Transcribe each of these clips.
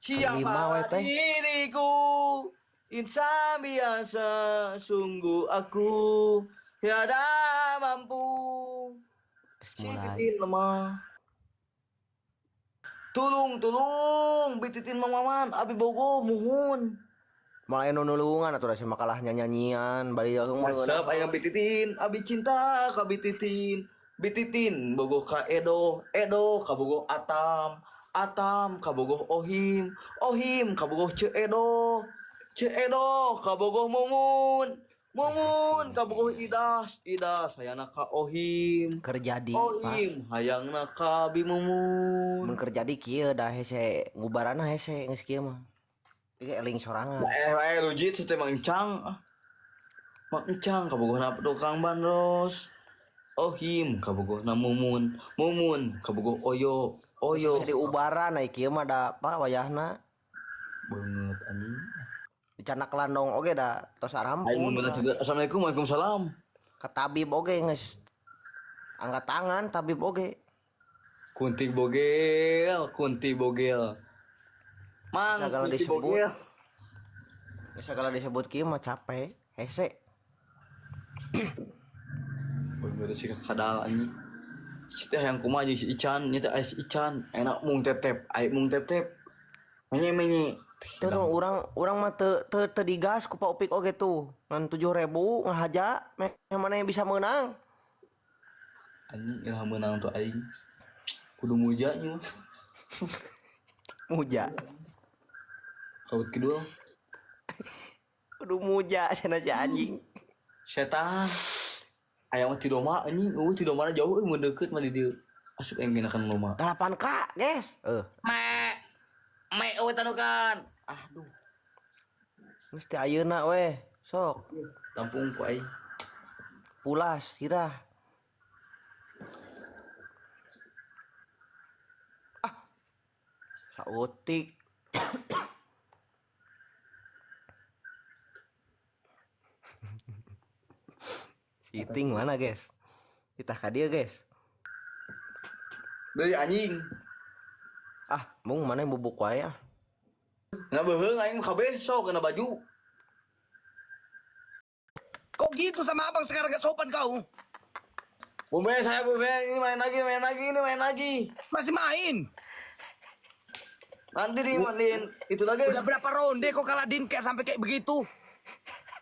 Siapa we teh. diriku? Insan biasa, sungguh aku tiada mampu. Si Mulai. Titin lemah. Tulung, tulung, Bititin Mang Maman, abi bogo muhun. Malah anu nulungan atuh da sia mah kalah nyanyian bari langsung mah Resep aing Bititin, abi cinta ka Bititin. Bititin bogo ka Edo, Edo kabogoh Atam, Atam kabogoh Ohim, Ohim kabogoh Ce Edo, Ce Edo kabogoh Mumun, Mumun kabogoh Idas, Idas hayangna ka Ohim, Kerja di Pak. Ohim hayangna ka Abi Mumun. Mun kerja di kieu da hese ngubarana hese geus kieu mah. Ieu eling sorangan. Eh, lujit si teh Mang Encang. Ah. Mang Encang kabogohna tukang bandros. Ohim kabogohna Mumun, Mumun kabogoh Oyo, Oyo. Jadi ubaran ai kieu mah da Pak wayahna. Banget anjing. Dicanak landong oge da tos Aing arampun. mun juga. Assalamualaikum, waalaikumsalam. Ka tabib oge geus angkat tangan tabib oge. Kunti bogel, kunti bogel. Mang, Segala kunti disebut. bogel. Geus sagala disebut kieu mah capek, hese. Bener sih kadal anjing. Si teh yang kumaha jeung si Ican, nya teh aya si Ican, enak mung tep-tep, aya mung tep-tep. Menye menye. Tuh tuh urang mah teu teu teu digas ku Pak Upik oge tuh. Ngan 7.000 ngahaja meh mana yang bisa menang. Anjing ilah meunang tuh aing. Kudu muja nya mah. Muja. Kaut kidul. Kudu muja cenah si anjing. Setan. Aya mah Cidoma anjing, eueuh Cidoma jauh euy mun deukeut mah di dieu. Asup aing nginakan loma. 8K, guys. Me. Me eueuh tanukan. Aduh, Geus teh ayeuna weh. Sok, tampung ku aing. Pulas sirah. Ah. Sautik. Si Iting mana, guys? Kita ka dieu, guys. Deui anjing. Ah, mung mana bubuk wae ah. Nah beuheung aing mah kabeh sok kena baju. Kok gitu sama abang sekarang gak sopan kau? Bumbe saya bumbe ini main lagi, main lagi, ini main lagi. Masih main? Nanti dimandiin itu lagi. Udah berapa ronde kok kalah Din kayak sampai kayak begitu?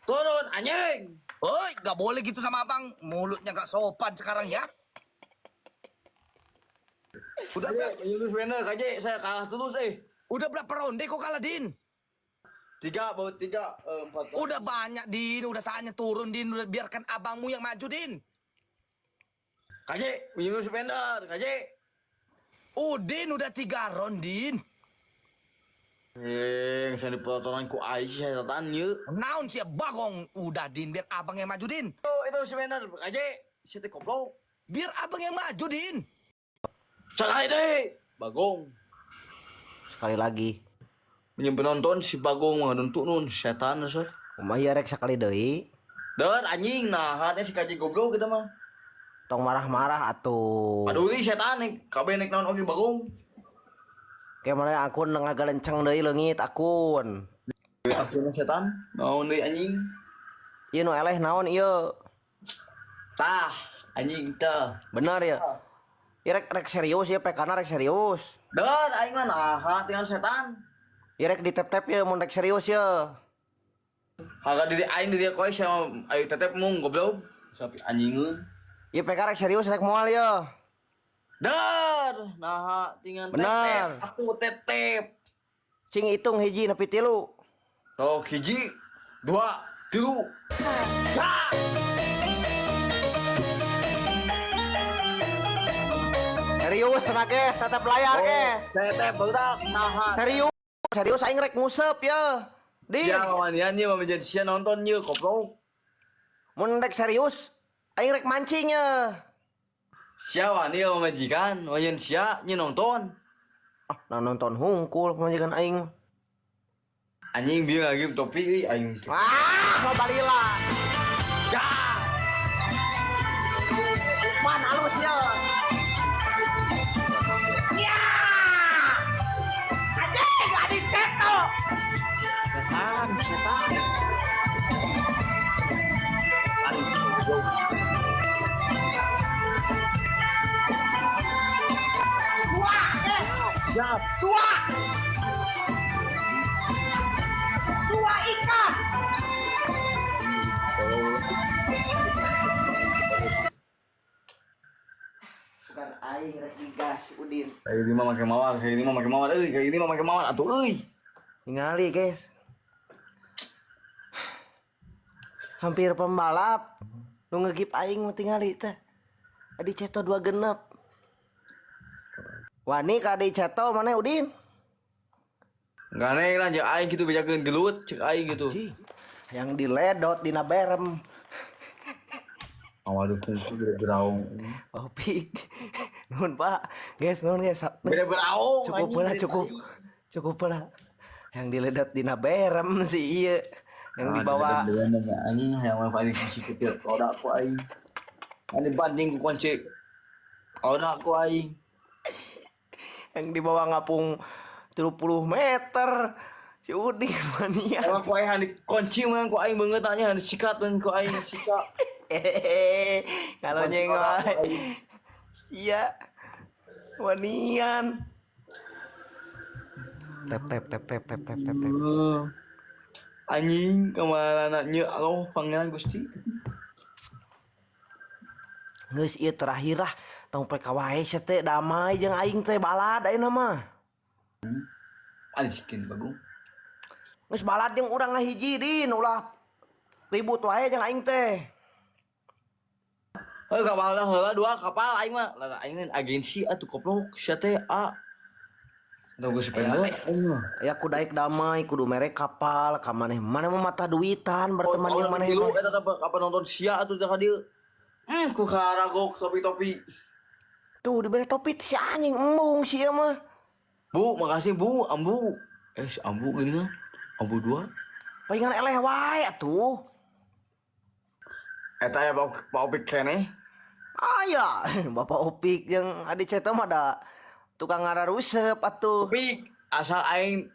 Turun anjing. Oi, gak boleh gitu sama abang. Mulutnya gak sopan sekarang ya. Udah Yunus Wena kaje saya kalah terus eh. udah berapa ronde kok kalah Din? 3 baut 3 4. Udah banyak Din, udah saatnya turun Din, udah biarkan abangmu yang maju Din. Kaje Yunus Wena kaje. Udin udah 3 round Din. Eh, saya dipotongan ku aing sih saya tatan ye. Naon sih bagong, udah Din biar abang yang maju Din. Oh, itu si Wena kaje. Si teh goblok. Biar abang yang maju Din. Sekali deh. Bagong. Sekali lagi. Menyimpen nonton si Bagong mah nonton nun setan sir. Kumaha ieu rek sakali deui? Der anjing nah hatnya si kaji goblok kita mah. Tong marah-marah atuh. Paduli setan nih, kabeh nek naon oge Bagong. Kayak mana akun ngagalenceng deui leungit akun. Akun setan naon deui anjing. Ieu nu eleh naon ieu? Tah, anjing tah. Bener ya? Ieu rek rek serius ya PK-na rek serius. Der aing mah nah tinggal setan. Ieu rek di tap-tap ya mun rek serius ya. Harga diri aing diri koe sama ayu tetep mung goblok. Sapi anjingeun. Ieu PK rek serius rek moal ya. Der, nah tinggal Bener. tetep, aku tetep. Cing hitung hiji nepi tilu. Tok hiji, 2, 3. Serius cenah guys, tetep layar guys. Tetep barudak nah. Serius, serius aing rek nguseup ya. Din, Sia mawanian ieu mah menjadi sia nonton ieu goblok. mun rek serius aing rek mancing ya. Sia wani mah majikan, wayan sia nyi nonton. Ah, nah nonton hungkul pamajikan aing. Anjing bieu lagi topi euy aing. Wah, mau balila. Ya. Pan halus ya. Ya! Anjing, adit. Datang setan. Aing goblok. Dua, guys. Siap. Dua. Dua ikan. Tolong. Bukan aing rek digas Udin. Kayak gini mah make mawar, kayak gini mah make mawar euy, kayak gini mah make mawar atuh euy. Ningali guys. Hampir pembalap. Nu ngegip aing mah tingali teh. Adi Ceto dua genep. Wani ka Adi Ceto mana Udin? Gane lah jeung aing kitu bejakeun gelut cek aing gitu. Ih, yang diledot dina berem. Awaduh tuh beda beraung. Opik. Nuhun Pak. Guys, nuhun guys. Beda beraung. Cukup anjing, lah, beda cukup. aing. Cukup lah. Yang diledot dina berem sih iya. Yang Ah, dibawa deg-degan anjing hayang mah paling kunci kecil. Roda ku aing. Ani banting ku kunci. Roda ku aing. Yang dibawa ngapung 30 meter. Si Udin mania. Emang ku aing hayang dikunci mah ku aing beungeut nya hayang disikat mah ku aing sisa. Hehehe, kalau Kunci nyengok. roda ku aing. Iya. Wanian. Tap tap tap tap tap tap tap tap. Anjing kemana nya Allah Pangeran Gusti. Geus ieu terakhir lah, tong PK wae sia teh damai jeung aing teh balad ayeuna mah. Anjing bagung. Geus balad jeung urang ngahiji Din, ulah ribut wae jeung aing teh. Heuh kapal lah heula dua kapal aing mah. Lah aing agensi atuh goblok sia teh A. Udah gue sependa aing mah. Ya kudu daek damai, kudu mere kapal ka maneh. Maneh mah mata duitan berteman jeung maneh Tilu mah. eta teh kapan nonton sia atuh teh ka dieu. Ku karagok topi-topi. Tuh dibere topi teh si anjing embung si ieu mah. Bu, makasih Bu, ambu. Eh, si ambu gini kan. Ambu dua. Palingan eleh wae atuh. Eta ya Pak Pak Opik keneh. Aya, Bapak Opik jeung Adi Ceto mah da tukang ngararusep atuh. Opik, asal aing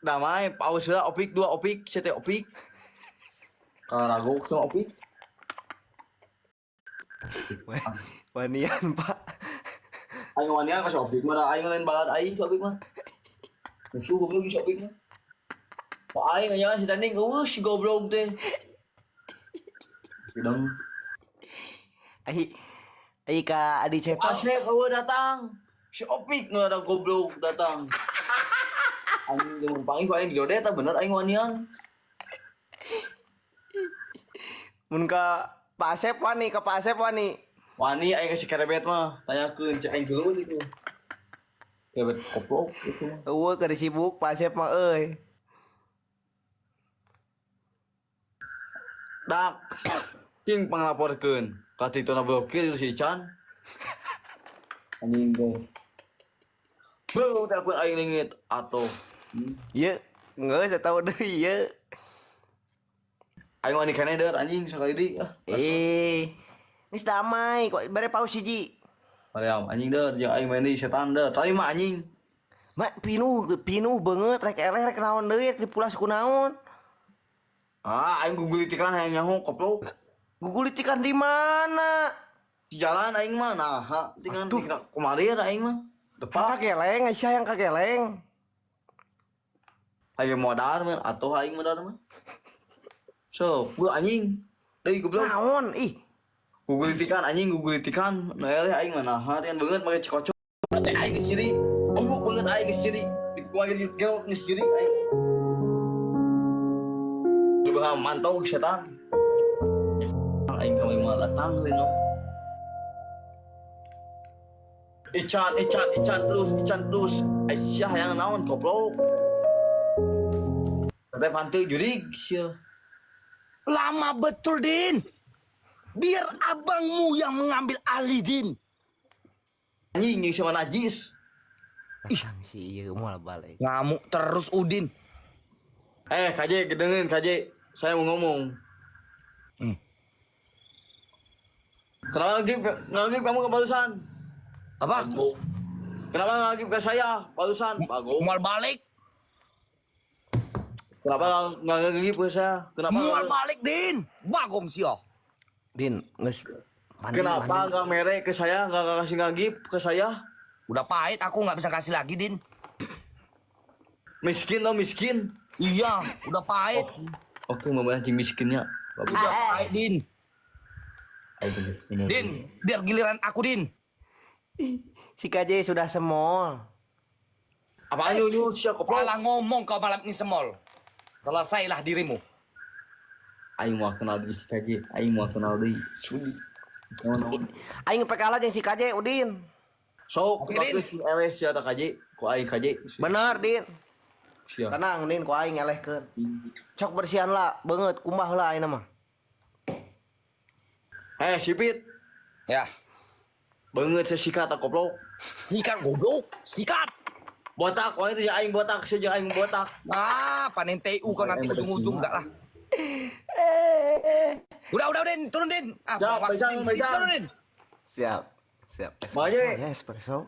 damai, paus heula Opik dua Opik, sia teh Opik. Karagok sama Opik. Wanian, Pak. Aing wanian ka si Opik mah da aing lain balad aing si Opik mah. Musuh goblok si Opik mah. Pak aing ngajakan si tanding eueuh si goblok teh. Sidang. Ai ai ka Adi Ceto. Asep eueuh datang. Si Opik nu ada goblok datang. Anjing jeung panggih ku aing digode eta bener aing wanian. Mun ka Pak Asep wani, ka Pak Asep wani. Wani aing ka si kerebet mah, tanyakeun cek aing gelut itu. Kerebet goblok itu mah. Eueuh keur sibuk Pak Asep mah euy. Dak. Cing panglaporkeun. Ka titona blokir itu si Ican. Anjing teh. Beuh teh akun aing leungit atuh. Ieu geus eta deui ieu. Aing wani keneh deur anjing sakali deui ah. Eh, geus damai kok bare paus hiji. Mariam anjing deur jeung aing main deui setan deur. Tarima anjing. Mak pinuh pinuh beungeut rek eleh rek naon deui rek dipulas ku naon. Ah, aing gugulitikan hayang nyaho goblok. Gugulitikan di mana? Di jalan aing mah nah, tinggal dikira kumalir aing mah. Depak Kageleng, Aisyah yang kageleng. aing modar mah atuh aing modar mah. So, gua anjing. Deui goblok. Naon ih. Gugulitikan anjing gugulitikan. Nu eleh aing mah nah, tinggal beungeut make cikocok. Teh aing geus nyeri. Bunguk beungeut aing geus nyeri. Di kumaha gel geus nyeri aing. Coba mantau setan. Aing kami mah datang rino. Ican, Ican, Ican terus, Ican terus. Aisyah yang naon goblok. Teh pantu jurig sia. Lama betul, Din. Biar abangmu yang mengambil alih, Din. Anjing jeung sama najis. Datang si ieu moal balik. Ngamuk terus, Udin. Eh, KJ, gedengeun KJ. Saya mau ngomong. Kenapa ngagip kamu ke barusan? Apa? Kenapa ngagip ke saya barusan? Bagus. Mal balik. Kenapa nggak nge-give ke saya? Kenapa Mual nggak- balik, Din. Bagong sih. Din, geus mandi, Kenapa mandi. nggak merek ke saya? Nggak kasih nge-give ke saya? Udah pahit aku nggak bisa kasih lagi, Din. Miskin dong miskin. Iya, udah pahit. Oke, mau anjing miskinnya. Bagus. Udah pahit, Din. Ayo, bener, bener. Din, biar giliran aku, Din. Si KJ sudah semol. Apaan nyu sia koplok? Malah ngomong kau malam ini semol. Selesailah dirimu. Aing mau kenal di si KJ, aing mau kenal di Sudi. Naon, naon. Aing PKL jeung si KJ Udin. Sok, Oke, Din. tapi si eleh sia tak KJ, ku aing KJ. Bener, Din. Sia. Tenang, Din, ku aing elehkeun. Sok bersihan lah, beungeut kumbah lah ayeuna mah. Eh, sipit. Ya. Beungeut sia sikat tak koplok. Sikat goblok, sikat. Botak, wah itu ya aing botak, sia jeung aing botak. Nah, panen TU kau nanti ujung-ujung enggak lah. Udah, Din, turun, Din. Ah, Siap, waktu, Bejang, Din. Bejang. Turun, Din. Siap. Siap. Makanya- Ya, espresso.